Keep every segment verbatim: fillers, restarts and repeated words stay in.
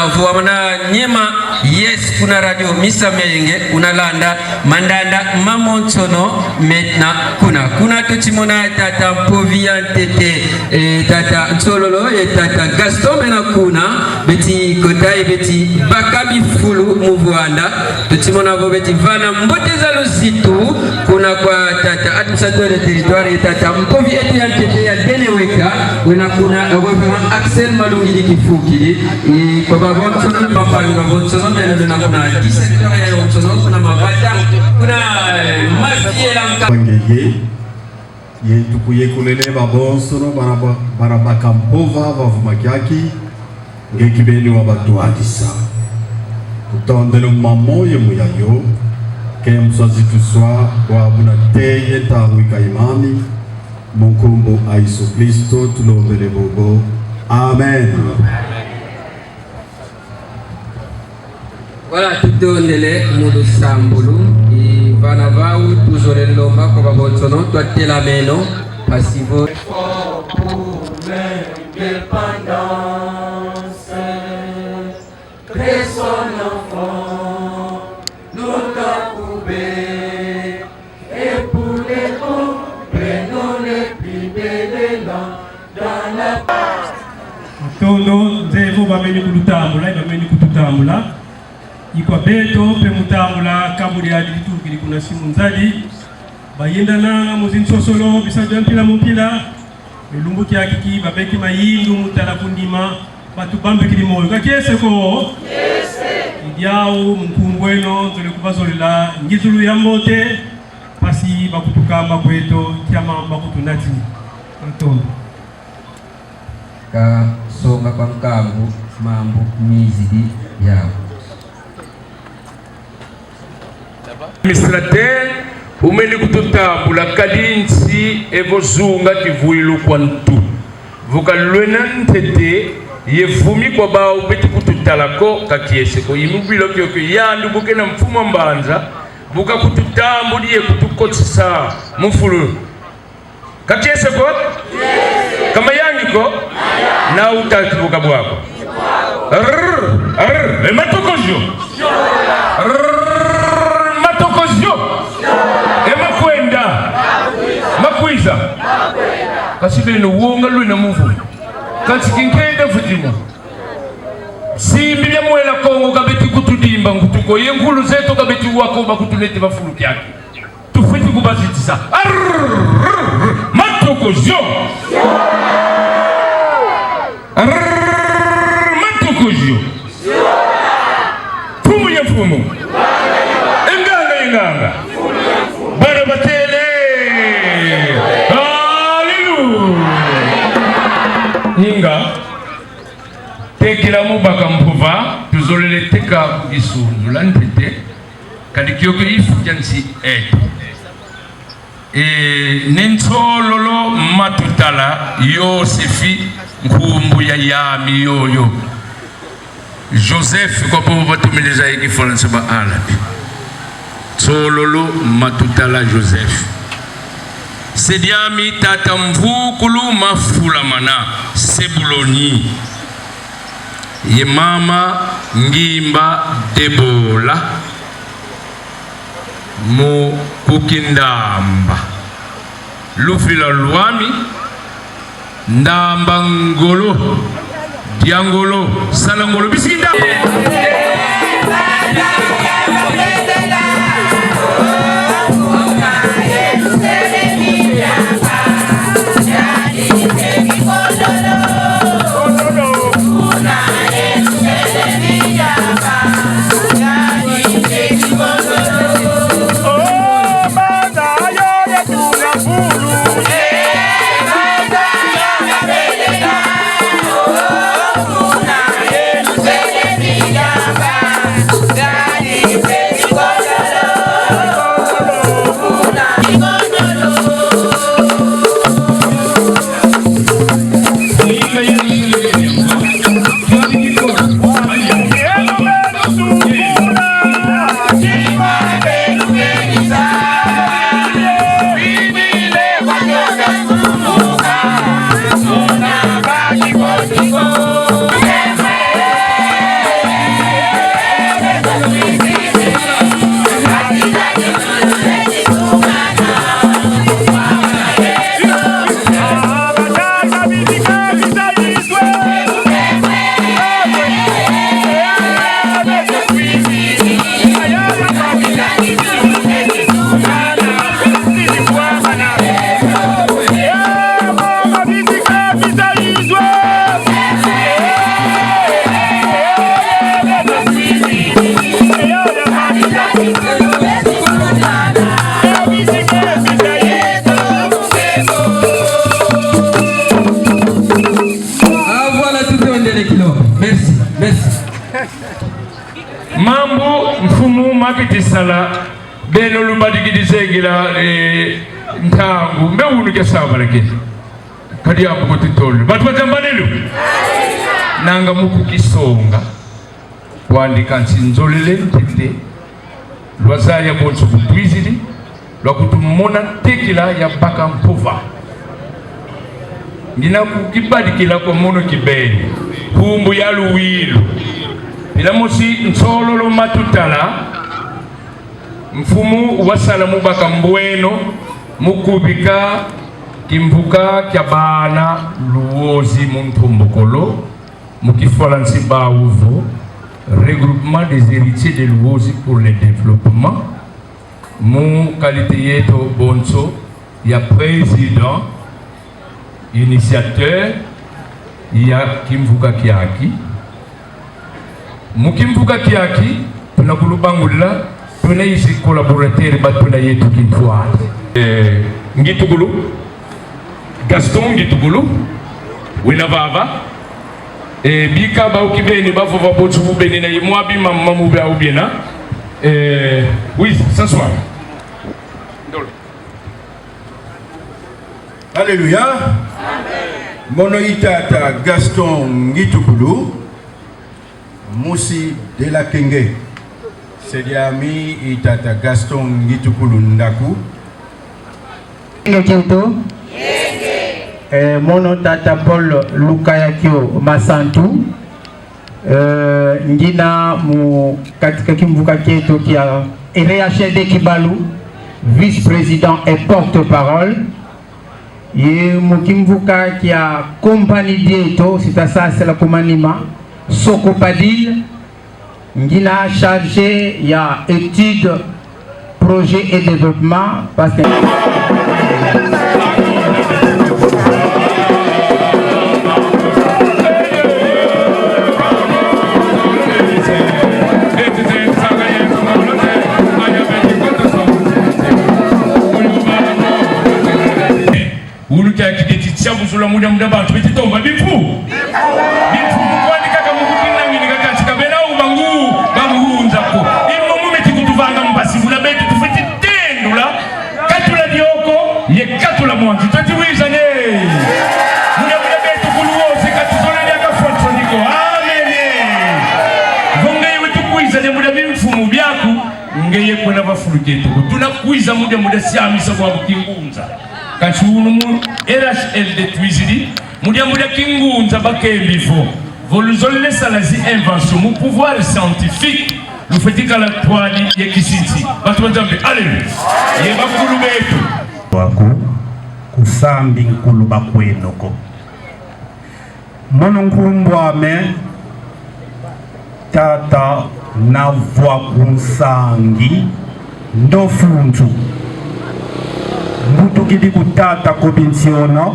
Vwamana nyema, yes, kuna radio Misa Meyenge, una landa mandanda mamonsono maintenant kuna. Kuna tuti mona tata Mpovi ya ntete, eh, tata Nsololo, eh, tata Gaston mena kuna, beti kota, eh, beti baka bifulu mu vwanda. Tuti mona vo beti vana mbote za luzitu kuna kwa tata administrateur de territoire, eh, tata Mpovi eto ya ntete ya Deneweka, wena kuna, eh, reverend Axel Malungidi Kifukidi. I kwa bavonsono, bampangi bavonsono, meno luna kuna dix-sept heures ya yonsono, kuna mavata, kuna, eh, mafiela nka- Ngeye, ye tukuyekulele bavonsono, bana ba-, bana baka mpova, vava mu kiaki, nge kibeni wa batwadisa. Tutondele mamo ye muyayo, ke mswazi tuswa, kwa muna teye ntangu ikayimani, mu nkumbu a Yesu Kristo, tulombele bobo. Amen. Voilà, tutondele mu lusambulu. I vana vau tuzolele lomba kwa bavonsono, twatelameno, mpasi vo. Effort pour l'indépendance de son enfant, nous t'accouber. Et pour les pauvres, prenons les plus belles dans, dans la... Matondo, nzeye vo bameni kulutambula, bameni kututambula. I kwa beto mpe mu tambula kabu diadi ditukidi kuna simu nzadi. Bayindananga mu zinsosolo, bisalu bia mpila mu mpila. E lumbu kiaki ki babeki mayindu mu tala ku ndima, batubambikidi moyo. Ka kiese ko? Kiese. I diau, mu nkumbu eno, nzolele kubazolela ngizulu ya mbote, mpasi bakutukamba kweto, kia mambu bakutunati. Matondo. Kasonga kwa nkangu mambu mizidi yau. Administrateur, umeni kututambula, kadi nsi evo zunga kivwilu kwa ntu. Vo ka lwena ntete, ye vumi kwa bau beti kututala ko, ka kiese ko. I mu bilo kiokio, yandi bu kena mfumu a mbanza, bu kakututambudi ye kutukotisa mu fulu. Ka kiese ko? Ka mayangi ko? Na utatu buka bwako. Rrr, rrr, e matokozio. Rrr, matokozio. E makwenda. Makwiza. Kasi beno wonga lwena mu mvu. Kansi kinkenda mfutimo. Simbi bia Mwela Kongo ka beti kutudimba nkutu ko. Ye nkulu zeto ka beti wa ko, bakutunete va fulu kiaki. Tufweti kubazitisa. Arrrr, matokozio. Arrrr, matokozio. Mfumu ye mfumu. E nganga ye nganga. Bana batele. Haleluya. Inga. Tekila mu baka mpova, tuzolele teka ku kisunzula ntete. Kadi kiokio i fu kia nsi eto. E, Ne Nsololo Matutala Yosefi, nkumbu ya yami yoyo. Joseph, kwa bobo batumini za ye Kifalansa ba Alabi. Nsololo Matutala Joseph. Se diami tata Mvukulu Mafulamana, Sebuloni. Ye mama Ngimba Debola, mu ku Kindamba. Lufila lwami, Ndamba ngolo, dia ngolo, sala ngolo, bisinda. Mambu mfumu maketi sala, beno lubadikidi zengila, eh, ntangu, mbe unu kia sabala ke. Kadi abu kutitole. Bantu ba Diambu, alelu. Nanga mu kukisonga kwandi kansi nzolele ntete. Lwazaya bonso butwizidi, lwakutumona ntekila ya baka mpova. Ngina kukibadikila kwa mono kibeni, nkumbu ya luwilu. Mpila mosi nsololo matutala, mfumu wasala mu baka mbweno, mu kubika kimvuka kia bana Luozi mu ntombokolo, mu kifalansi bawu vo Regroupement des héritiers de Luozi pour le développement, mu qualité yeto bonso ya président, initiateur ya kimvuka kiaki. Mu kimvuka kiaki, tuna kulubangulila, tuna izi collaborateur ba tuna yeto kintwadi. Eh, Ngitukulu, Gaston Ngitukulu, wena vava. Eh, bika bau kibeni bavova bonso bubeni na ye mwa bima mamu biau biena. Eh, oui, s'asseoir. Ndolo. Alléluia. Mono i tata Gaston Ngitukulu, musi de la Kenge. Se diami i tata Gaston Ngitukulu Ndaku. Kenge kieto. Eh, mono tata Paul Lukaya Kio Masantu. Eh, ngina mu katika kimvuka kieto kia R H D Kibalu, vice-président et porte-parole. Ye mu kimvuka kia compagnie dieto, si twasasila ku manima, Socopadil, ngina chargé ya études, projets et développement, parce que wulu kia kibeti tia buzula mu diambu dia bantu beti tomba bimfu. Bimfu mu kwandi kaka mu kukinangini kaka tika bena u bangu, bangunza ko. I momo meti kutuvanga mpasi, buna beto tufweti tendula, katula dioko, ye katula mwanzi. Tweti wiza ne. Mu diambu dia beto kulu wo, se ka tuzolele aka fwansoni ko. Amen. Vo ngeye wetu kwiza ne mu dia bimfumu biaku, ngeye kwena va fulu kieto ko. Tuna kwiza mu diambu dia siamisa bwabu kingunza. Kansi unu mu R H L D twizidi, mu diambu dia kingunza bakembi vo, vo luzolele sala zi invention mu pouvoir scientifique, lufweti kala ntwadi ye kisinsi. Bantu ba Nzambi, alléluia. Ye bakulu beto. Waku, kusambi nkulu bakweno ko. Mono nkumbu ame Tata Navwa Kunsangi Ndofuntu. Mbutukidi ku tata Kobinsiona,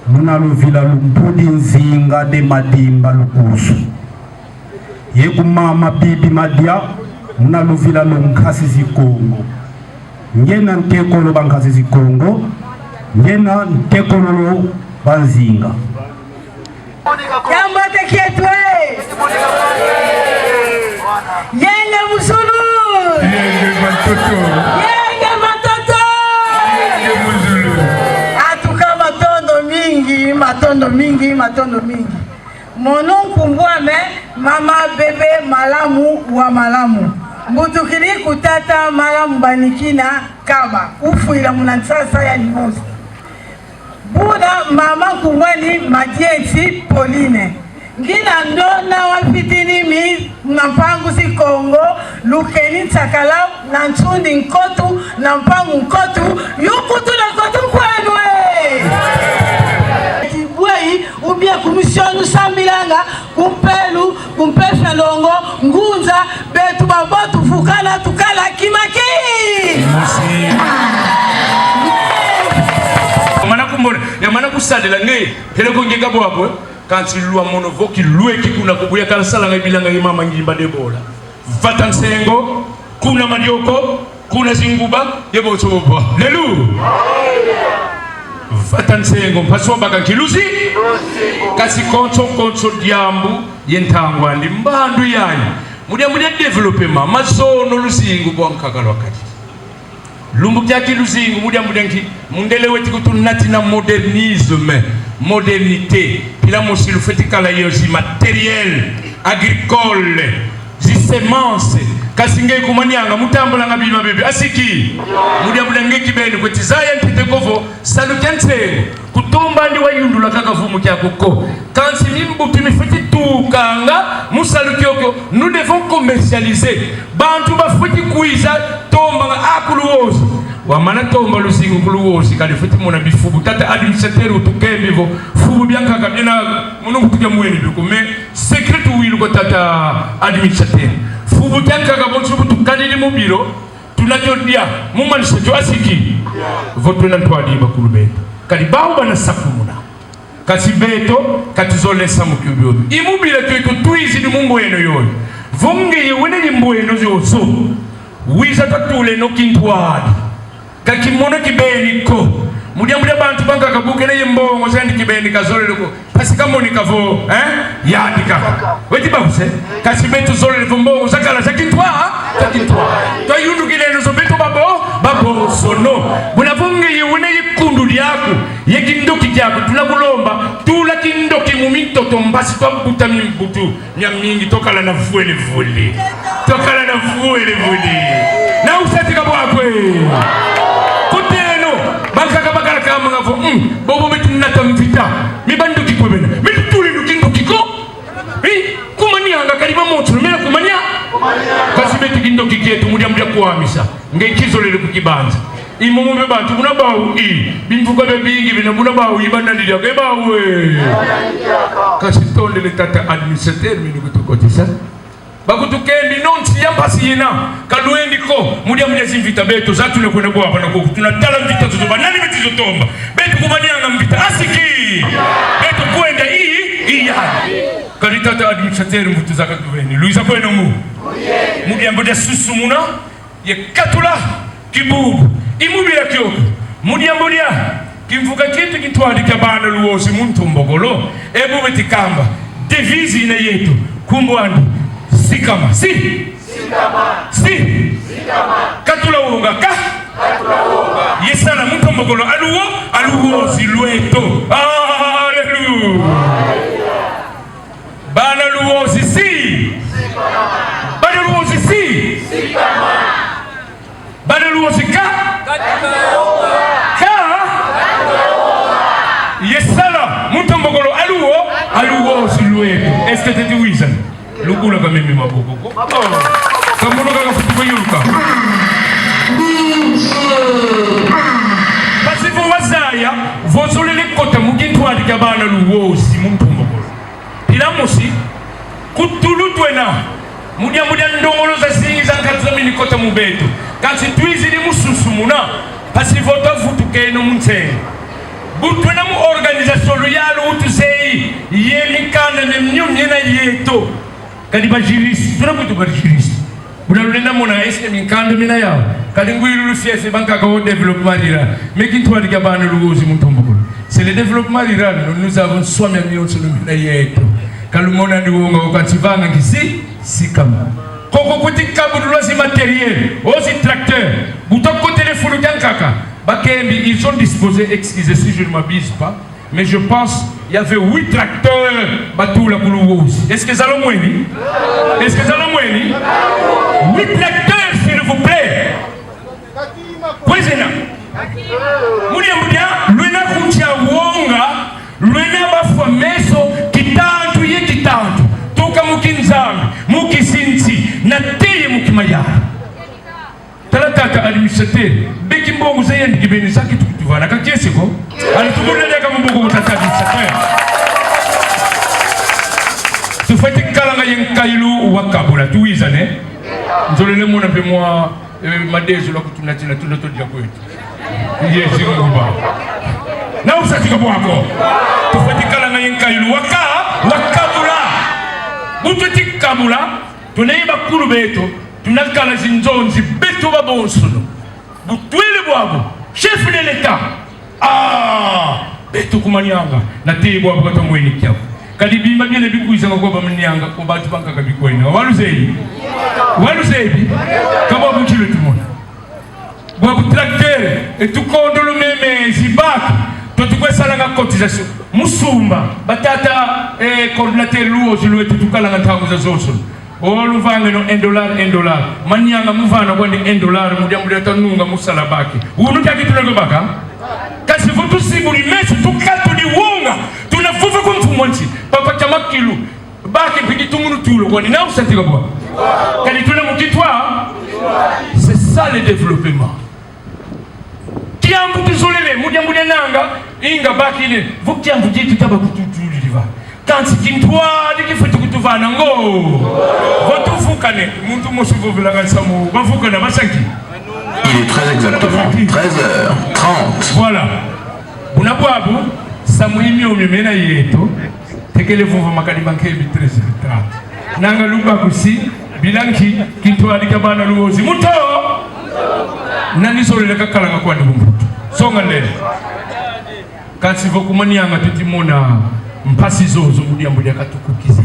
muna luvila lu Mpudi Nzinga de Madimba Lukusu. Ye ku mama Bibi Madia, muna luvila lu Nkasi zi Kongo. Ngena ntekolo ba Nkasi zi Kongo, ngena ntekolo lo ba Nzinga. Kiambote kieto e! Yenge mu zulu! Yenge matoto! Yenge matoto! Yenge mu zulu! En tout cas, matondo mingi, matondo mingi, matondo mingi. Mono nkumbu ame Mama Bebe Malamu wa Malamu. Mbutukidi ku tata Malamu Banikina Kaba, ufwila muna nsasa ya Limozi. Buna mama nkumbu ani Madienti Pauline. Ngina ndona wafitini mi na mpangu zi Kongo, lukeni nsakala na nsundi nkotu, na mpangu nkotu, yukutu na nkotu nkwenu e! Tibwei, ou bien ku mission sambilanga, ku mpelo, ku mpeve ya longo, ngunza, beto babo tuvukana, tukala kimaki. Yamana kumbona, yamana kusadila nge, hele ko nge ka bwa ko, kansi lwa mono vo kilweki kuna ku buya kala salanga bilanga ye mama Ngimba Debola. Vata nsengo, kuna madioko, kuna zinguba, ye bonso bwa. Lelu! Vata nsengo, mpasi wabaka nkiluzi, kansi konso, konso diambu, Ye ntangu andi mbandu yayi, mu diambu dia développement, mazono luzingu bwa nkaka lwakadi. Lumbu kiaki luzingu, mu diambu dia nki? Mundele weti kutunatina modernisme, modernité. Mpila mosi lufweti kala yo zi matériel agricole, zi semences. Kansi nge ku Manianga mu tambulanga bima bibi, asiki? Mu diambu dia nge kibeni kweti zaya ntete ko vo salu kia nsengo, ku tomba andi wayundula kaka vumu kiaku ko. Kansi mimbutu mifweti tukanga mu salu kiokio, nous devons commercialiser. Bantu bafweti kwiza tombanga a ku Luozi. Wamana tomba luzingu ku Luozi, kadi fweti mona bifubu. Tata administrateur utukembi vo fubu biankaka biena munu kutu kia mweni biko, mais secret tuwilu kwa tata administrateur. Fubu kiankaka bonso bu tukadidi mu biro, tuna kio dia, mu manisa kio, asiki? Vo twena ntwadi bakulu beto. Kadi bawu bana sakumuna. Kansi beto, ka tuzolele samu kio biobio. I mu bila kio, kio twizidi mu mbweno yoyo. Vo ngeye wena ye mbweno ziozo, wiza twatuleno kintwadi. Ka kimono kibeni ko. Mu diambu dia bantu bankaka bu kena ye mbongo zandi kibeni kazolele ko. Mpasi kamonika vo, eh? Yandi kaka. Weti bakuse? Kansi beto tuzolele vo mbongo zakala za kintwa, za kintwa. Twayundukileno zo beto babo, babonsono. Buna vo ngeye wena ye kundu diaku, ye kindoki kiaku, tuna kulomba, tula kindoki mu mintoto, mpasi twabuta mimbutu miamingi, twakala na vwele vwele. Twakala na vwele vwele. Na usati ka bwa kwe. Kuteno, bankaka bakala kamanga vo, mm, bobo betu nata mvita. Mi bandoki kwe bena. Mi tutuleno kindoki ko. Eh, ku Manianga kadi ba moto, mena ku Mania. Kansi betu kindoki kietu mu diambu dia kwamisa. Nge kizolele kukibanza. I momo mpe bantu buna bawu i, bimvuka bia bingi bina buna bawu i banani diaka, e bawu e. Kansi tondele tata administrateur minu kutukotisa. Bakutukembi nonsi ya mpasi yina, ka lwendi ko, mu diambu dia zimvita beto, za tuna kwenda bwabana ko, tuna tala mvita zozo, banani beti zo tomba. Beto ku Manianga mvita, asiki. Beto kwenda i, i ya. Kadi tata administrateur mvutu zaka tuveni. Luiza kweno mu. Mu diambu dia susumuna, ye katula kibubu. I mu bila kiokio, mu diambu dia kimvuka kietu kintwadi kia bana Luozi mu ntombokolo, e bu beti kamba, devise yina yeto, nkumbu andi, sikama. Si. Sikama. Si. Sikama. Katula wonga ka. Katula wonga. Ye sala mu ntombokolo a Luo, a Luozi lweto. Alléluia. Bana Luozi si. Bana Luozi si. Bana Luozi ka. Ka. Ye sala mu ntombokolo a Luo, a Luozi lweto. Est-ce que teti wiza? Lubula ka meme maboko ko. Ka mono kaka futu ko yuluka. Mpasi vo wazaya, vo zolele kota mu kintwadi kia bana Luozi mu ntombokolo. Mpila mosi, ku Tulu twena, mu diambu dia ndongolo zazingi za nkatu zamini kota mu beto. Kansi twizidi mu susumuna, mpasi vo twavutukeno mu nsengo. Bu twena mu organisation luyalu utuzeyi, ye mikanda mia mio miena yeto. Kadi ba juriste, tuna kutu ba juriste. Buna lulenda mona est-ce que minkanda mina yau, kadi ngwilu lufiafi bankaka au développement rural. Mais kintwadi kia bana Luozi mu ntombokolo, c'est le développement rural. Nous, nous avons soin mia mionsono mina yeto. Ka lumona ni wonga, kansi vanga nki? Si, sikama. Koko kweti kabululwa zi matériel, o zi tracteur. Bu twakotele fulu kiankaka, bakembi, ils ont disposé, excusez si je ne m'abuse pas, mais je pense, il y avait huit tracteurs batula ku Luozi. Est-ce que zalomweni? Est-ce que zalomweni? Huit tracteurs, s'il vous plaît. Kwezena. Mu diambu dia lwena kuntia wonga, lwena bafwa meso, kitantu ye kitantu, tuka mu kinzambi, mu kisinsi, nate ye mu kimayala. Tala tata administrateur, beki mbongo za yandi kibeni, zaki tukutuvana, ka kiese ko. Allez, tukulele ka maboko kwa tata administrateur. Tufweti kalanga ye nkayilu wa kabula, tuwizane. Nzolele mona mpe mwa, eh, madezo lwa kutunatina, tuna to dia kwetu. Ye zinguba. Na usati ka bwa ko. Tufweti kalanga ye nkayilu wa ka, wa kabula. Bu tweti kabula, tuna ye bakulu beto, tuna kala zinzonzi beto babonsono. Bu twele bwabu, chef de l'État. Ah, beto ku Manianga, nate bwabu ka twamweni kiau. Kadi bima biena bikwizanga kwa ba Manianga, kwa bantu bankaka bikwenda. Wa luzeyi? Wa luzeyi? Ka bwabu nki lutumona? Bwabu tracteur, e tukondolo meme, zibaki, to tukwe salanga cotisation. Mu sumba, batata, eh, coordinateur Luozi lweto tukalanga ntangu zazonso. O luvangeno un dollar, un dollar. Manianga mu vana kwandi un dollar, mu diambu dia tanunga mu sala baki. Wunu kiaki tuna kwe baka? Kansi vo tusibudi meso, tukatudi wonga, tuna vova kwa mfumu a nsi, papa kia makilu, baki mpe kitumunu tulo kwandi, na usantika bwa. Kadi tuna mu kintwa, c'est ça le développement. Kiambu tuzolele, mu diambu dia nanga, inga bakidi, vo kiambu kieto kia bakututulidi va. Kansi kintwadi kifwete kutuvana ngo. Vo tuvukane, muntu mosi vovelanga nsamu, bavukana, basanki. Il est très exactement treize heures trente. Voilà. Buna bwabu, samu i miomio mena yeto, tekele vova makadi ba nkebi treize heures trente. Nanga lubakusi, bila nki, kintwadi kia bana Luozi. Muto! Nani zolele kakalanga kwandi ku Mputu? Songa ndele. Kansi vo ku Manianga tuti mona mpasi zozo mu diambu dia katukukiza.